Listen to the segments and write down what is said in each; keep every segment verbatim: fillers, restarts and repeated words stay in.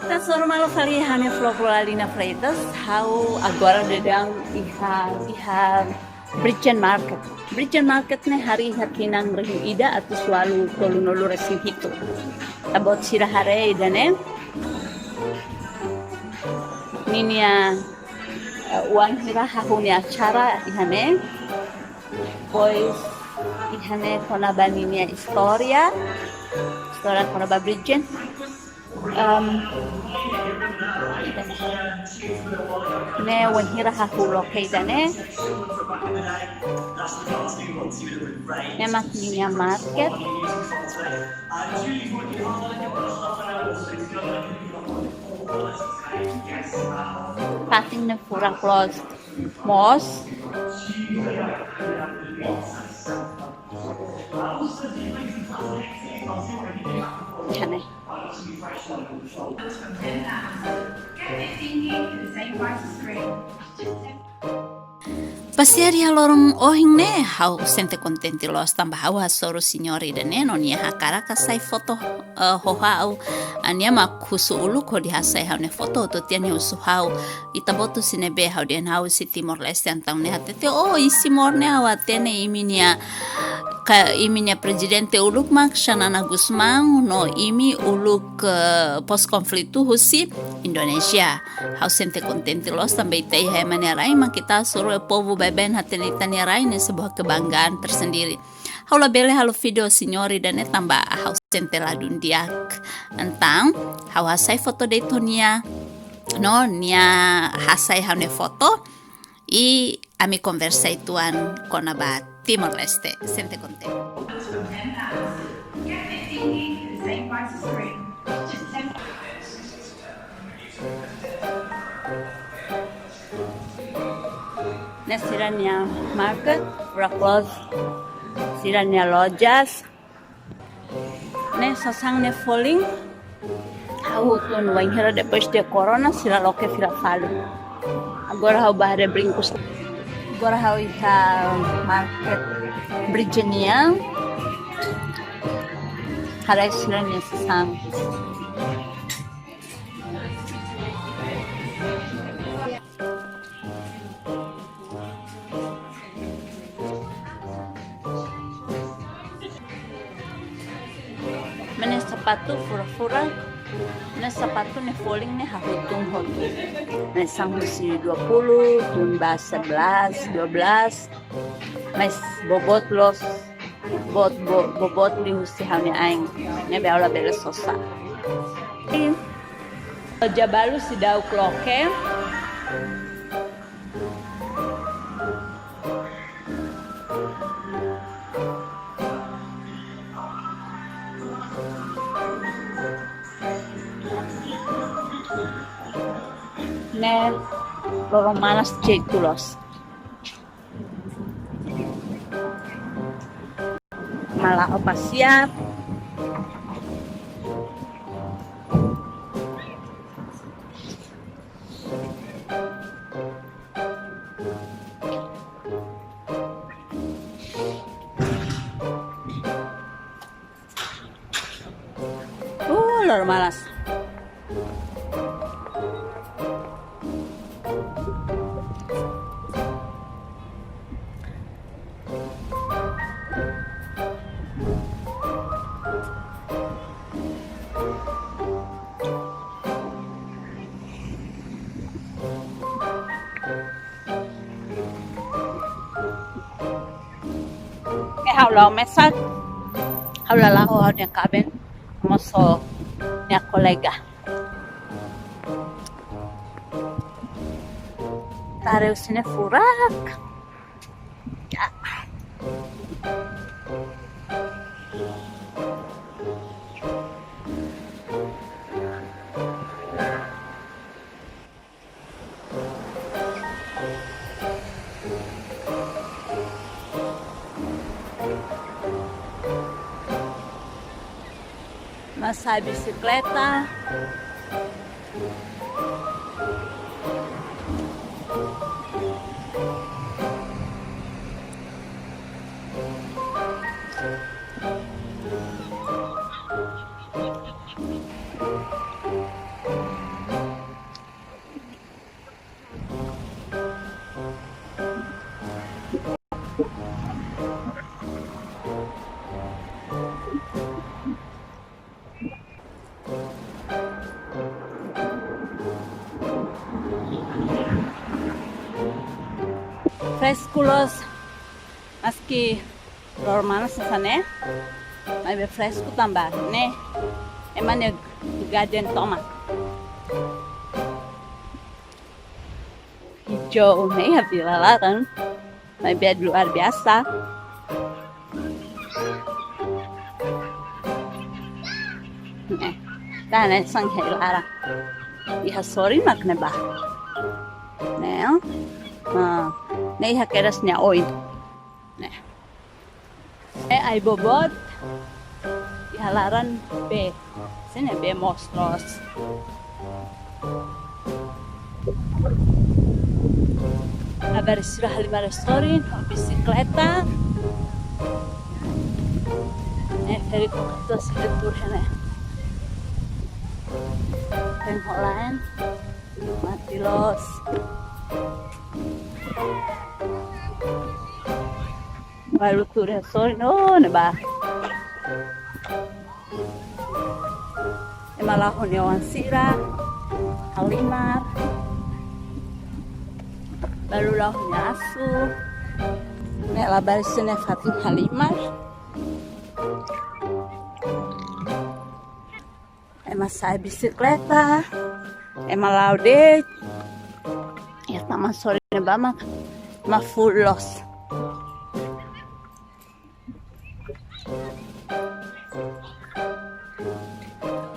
Ita-boot maluk fali, ha'u-nia vlog Loralina Freitas, ha'u agora daudaun iha, iha Bridgend Market. Bridgend Market ne'e harii iha tinan rihun ida atus walu tolunulu resin hitu. Ita-boot sira haree ida-ne'e. Ninia, eh, wainhira hahú nia acara iha ne'e. Depois iha ne'e kona-ba ninia istória. Istória kona-ba Bridgend. Em, ne'e wainhira hahú loke ida-ne'e. Ne'e mak ninia market. Fatin ne'e furak loos. Moos. Iha ne'e. Pasiar iha loron ohin ne'e, ha'u sente kontente loos tanba ha'u hasoru señór ida-ne'e no nia hakarak hasai foto, eh, ho ha'u. Ah, nia mak husu uluk hodi hasai ha'u-nia foto, hotu tiha nia husu ha'u. Ita-boot husi ne'ebé? Ha'u dehan ha'u husi Timor-Leste, entaun nia hatete, "Oh, imi Timor ne'e ha'u hatene imi-nia, ka imi-nia prezidente uluk mak Xanana Gusmão, no imi uluk, eh, pós-konflitu husi Indonézia." Ha'u sente kontente loos tanba ita iha ema nia rai mak ita hasoru povu baibain hatene ita-nia rai ne'e sebuah kebanggaan tersendiri. Ha'u labele halo vídeo señór ida-ne'e tanba ha'u sente ladún di'ak. Entaun, ha'u hasai foto de'it ho nia. No, nia hasai ha'u-nia foto. I ami konversa uitoan kona-ba Timor-Leste. Sente kontente. Ne'e sira-nia market, furak loos sira-nia lojas. Ne'e sasán ne'e folin. Ha'u tun wainhira depois de corona sira loke fila fali. Agora ha'u bá haree brinkus. Agora ha'u iha market Bridgend nian. Haree sira-nia sasán. Ne'e sapatu furak-furak. Ne'e sapatu ne'e folin ne'e hahú tun hotu. Ne'e sasán husi dua puluh, tun ba sebelas, dua belas. Mas boboot loos, boot, bo-, boboot liu husi ha'u-nia ain. Ne'ebé ha'u labele sosa. Loja balu seidauk loke. Ne'e loron manas jeitu loos. Malah opa siap. Uh, loron manas. Ne'e ha'u la'o mesak, ha'u la la'o ho ha'u-nia kaben, mós ho nia kolega. Ita haree husi ne'e furak. Mós bisikleta. Fresku loos, maski loron manas hanesan ne'e, maibé fresku tanba ne'e ema nia gaden tomak. Hijau ne'e iha vila laran, maibé luar biasa. Ne'e, ita hanesan iha ai-laran. Iha sorin mak ne'ebá. Ne'e, ah, ne'e iha kedas nia oin. Ne'e. Ne'e ai-boboot iha laran bee. Sira-nia bee moos loos. Labarik sira halimar iha sorin ho bisikleta. Ne'e ferik ho katuas sira tuur iha ne'e. Tem holan. Mati loos. Balu tuur iha sorin, oh, ne'ebá. Ema la'o ho nia oan sira, halimar. Balu la'o ho nia asu. Ne'e labarik sira-nia fatin halimar. Ema sa'e bisikleta, ema la'o de'it. Iha taman sorin ne'ebá mak, mak full loos.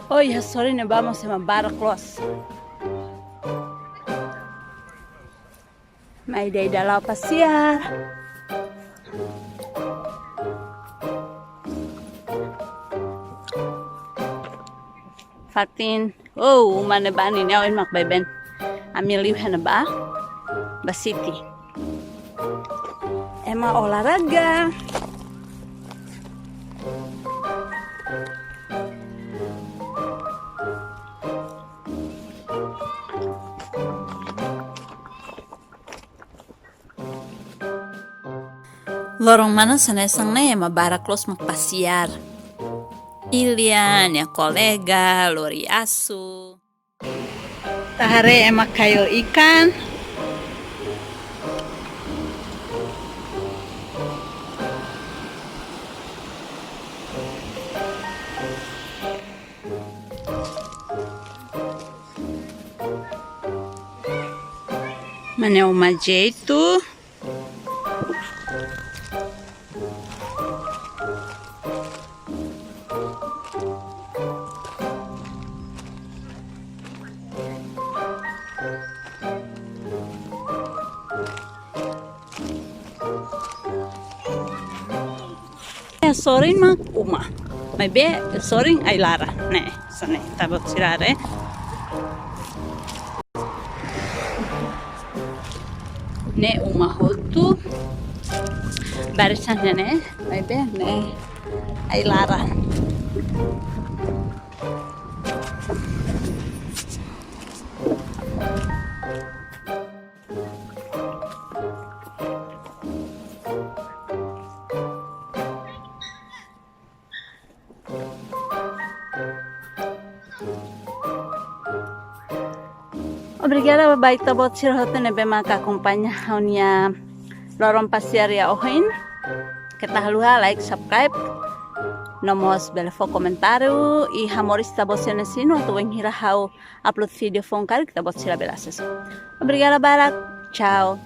Oh, iha sorin ne'ebá mós ema barak loos. Mai ida-idak la'o pasiar. Fatin, oh, uma ne'ebá ninia oin mak beben. Ami liu iha ne'ebá, ba siti. Ema olahraga. Loron manas hanesan ne'e ema barak loos mak pasiar. Ilian, nia kolega, lori asu. Ita haree ema kail ikan. Mane uma jeitu. Iha sorin mak uma. Maibé sorin ai-laran. Ne'e, hanesan ne'e, ita-boot sira haree. Ne'e uma hotu. Barisan ne'e, ne'e. Maibé ne'e ai-laran. Obrigada ba ita-boot sira hotu ne'ebé maka akompaña ha'u-nia loron pasiar iha ohin. Keta haluha like, subscribe, no mós bele fó komentáriu, i hamoris ita-boot sira-nia sinu atu wainhira ha'u upload vídeo foun karik ita-boot sira bele asesu. Obrigada barak. Tchau.